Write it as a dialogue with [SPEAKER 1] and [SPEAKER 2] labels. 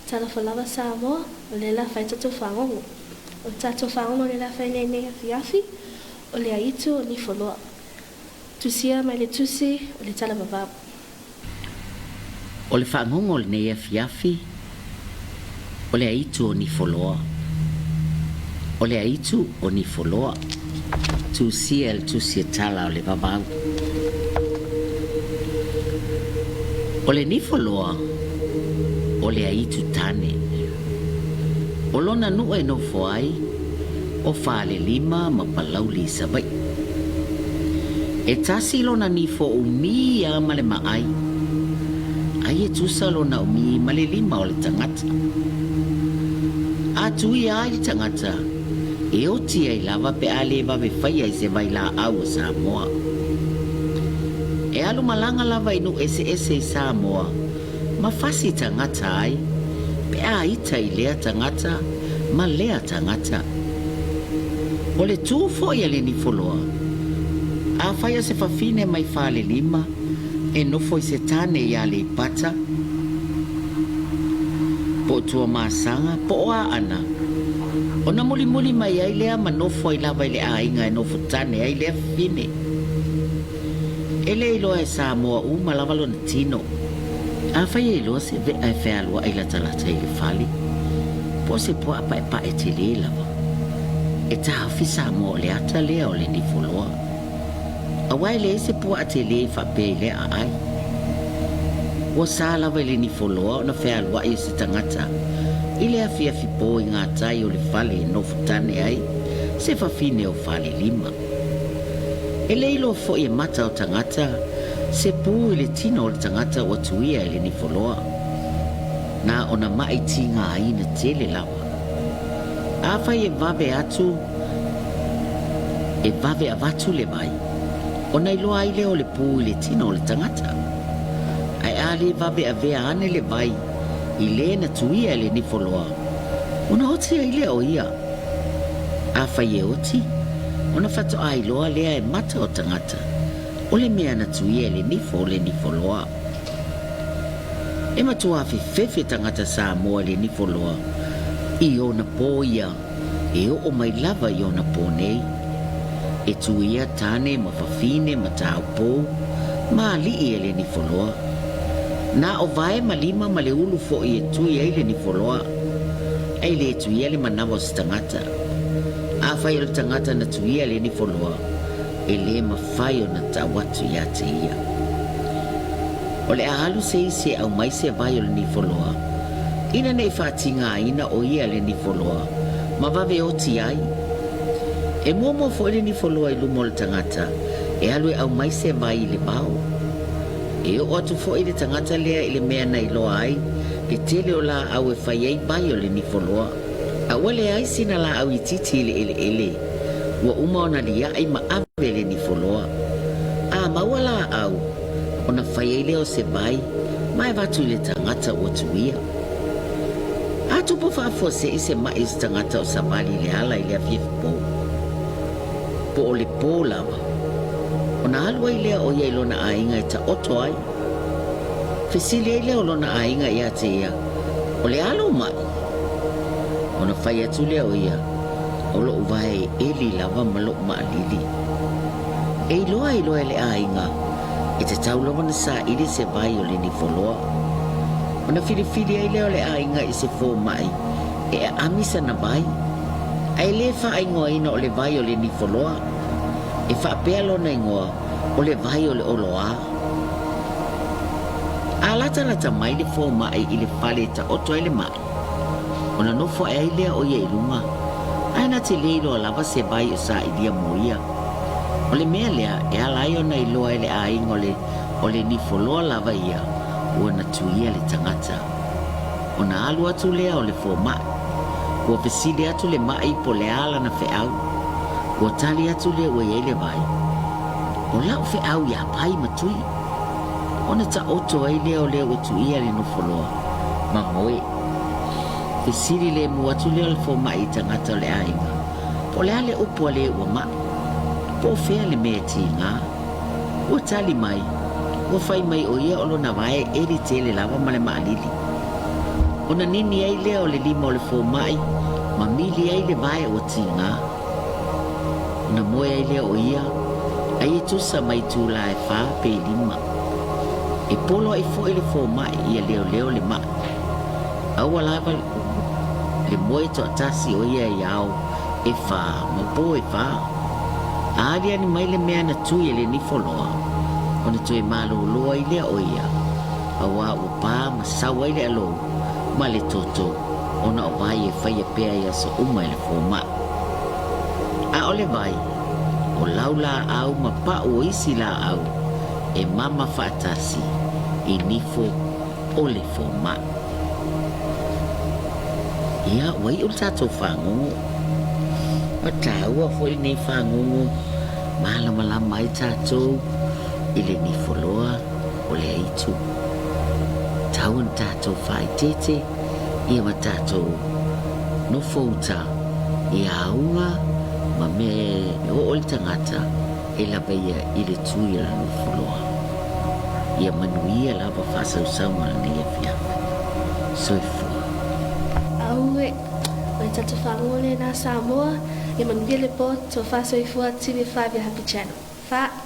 [SPEAKER 1] Talofa lava Samoa, o lea la fai tatou fagogo. O le tatou fagogo lea la fai nei nei afiafi, o le aitu o Nifoloa. Tusia mai le tusi o le Tala Vavau.
[SPEAKER 2] O le fagogo o lenei afiafi, o le aitu o Nifoloa. O le aitu o Nifoloa. Tusia e le tusi e tala o le vavau. O le Nifoloa, o le aitu tane. O lona nuu e nofo ai, o Falelima ma Palauli i Savaii. E tasi lona nifo umi a ma le maai. Ai e tusa lona umi ma le lima o le tagata. A tuia ai le tagata, e oti ai lava pe a le vave faia i se vailaau o Samoa. E alu malaga lava i nuu eseese i Samoa ma fasi tagata ai pe a ita i lea tagata ma lea tagata. O le tu foi a le Nifoloa, afai o se fafine mai Falelima e nofo i se tane i Aleipata, po o Tuamasaga, po o Aana, ona mulimuli mai ai lea ma nofo ai lava i le aiga e nofo tane ai lea fafine. E le iloa e Samoa uma lava lona tino. Afai e iloa se vea e fealuai latalata i le fale, po o se puaa paepae tele lava, e taofi Samoa o le ata lea o le nifoloa. Aua e leai se puaa tele e faapea i lea aai. Ua sa lava i le nifoloa ona fealuai o se tagata i le afiafi po i gatai o le fale e nofo tane ai se fafine o Falelima. E le iloa foi e mata o tagata se pu i le tino o le tagata ua tuia e le nifoloa. Na ona maʻi tigaina tele lava. Afai e vave atu, e vave avatu le vai, ona iloa ai lea o le pu i le tino o le tagata. Ae a le vave avea ane le vai i le na tuia e le nifoloa, ona oti ai lea o ia. Afai e oti, ona faatoa iloa lea e mata o tagata, o le mea na tuia e le nifo o le nifoloa. E matua fefefe tagata Samoa i le nifoloa i ona pō ia e oo mai lava i ona pō nei. E tuia tane ma fafine ma taupou ma alii e le nifoloa. Na o vae ma lima ma le ulu foi e tui ai le nifoloa, ae le tuia le manawa o se tagata. Afai o le tagata na tuia e le nifoloa, e le mafai ona tau atu ia te ia. O le a alu se isi e aumai se vai o le nifoloa, ina ne i faatigaina o ia e le nifoloa ma vave oti ai. E muamua foi le nifoloa i luma o le tagata e alu e aumai se vai i le vao. E oo atu foi le tagata lea i le mea na iloa ai le tele o laau e fai ai vai o le nifoloa. A ua leai sina laau itiiti i le eleele, ua uma ona liaʻi ma ave le nifoloa. A maua laau, ona fai ai lea o se vai ma e avatu i le tagata ua tuia. A tupu faafuasei se maʻi o se tagata o savali i le ala i le afiafi po, po o le pō lava, ona alu ai lea o ia i lona aiga e taoto ai. Fesili ai lea o lona aiga ia te ia, O le a lou maʻi? Ona fai atu lea o ia, O loʻu vae e ʻeli lava ma loʻu maʻalili. E iloa ai loa e le aiga, e tatau lava ona saili se vai o le nifoloa. Ona filifili ai lea o le aiga i se fomai e aami sana vai, ae le faaigoaina o le vai o le nifoloa. E faapea lona igoa, o le vai o le oloā. A latalata mai le fomai i le fale e taoto ai le maʻi, ona nofo ae ai lea o ia i luga, ae na te le iloa lava se vai o sailia mo ia. O le mea lea e ala ai ona iloa e le aiga o le o le nifoloa lava ia ua na tuia le tagata. Ona alu atu lea o le fomai. Ua fesili atu le maʻi po le a lana feau. Ua tali atu le ua i ai le vai, O lau feau iā Pai ma Tui. Ona taoto ai lea o lea ua tuia le nofoloa ma moe. Fesili lemu atu lea o le fomai i tagata o le aiga, po o le a le upu a le ua maʻi, po o fea le mea e tiga. Ua tali mai, ua fai mai o ia o lona vae eli tele lava ma le maʻalili. Ona nini ai lea o le lima o le fomai ma mili ai le vae ua tigā. Ona moe ai lea o ia, ai e tusa ma itulā e fā pe lima. E poloaʻi foi le fomai ia leoleo le maʻi. A ua lava le moe toatasi o ia i ao e fā ma pō e fā. A aliali mai le mea na tui e le nifoloa, ona toe malōlō ai lea o ia, auā ua pā ma sau ai le alou ma le toto ona o vai e faia pea i aso uma e le fomai. A o le vai, o lau lāʻau ma paʻu o isi lāʻau e mama faatasi i nifo o le fomai. Ia, ua iʻu le tatou fagogo. Ua taua foi lenei fagogo, malamalama ai tatou i le nifoloa o le aitu. Tau ona tatou faaeteete ia ma tatou nofouta i auga ma mea e oo le tagata e lava ia i le tui o le nofoloa. Ia manuia lava faasausauga o lenei afiafi. Soifua.
[SPEAKER 1] Aue, o le tatou fagogo lena Samoa, ia manuia le po, Tofa Soifua, TV5 ia Happy Channel. Fa.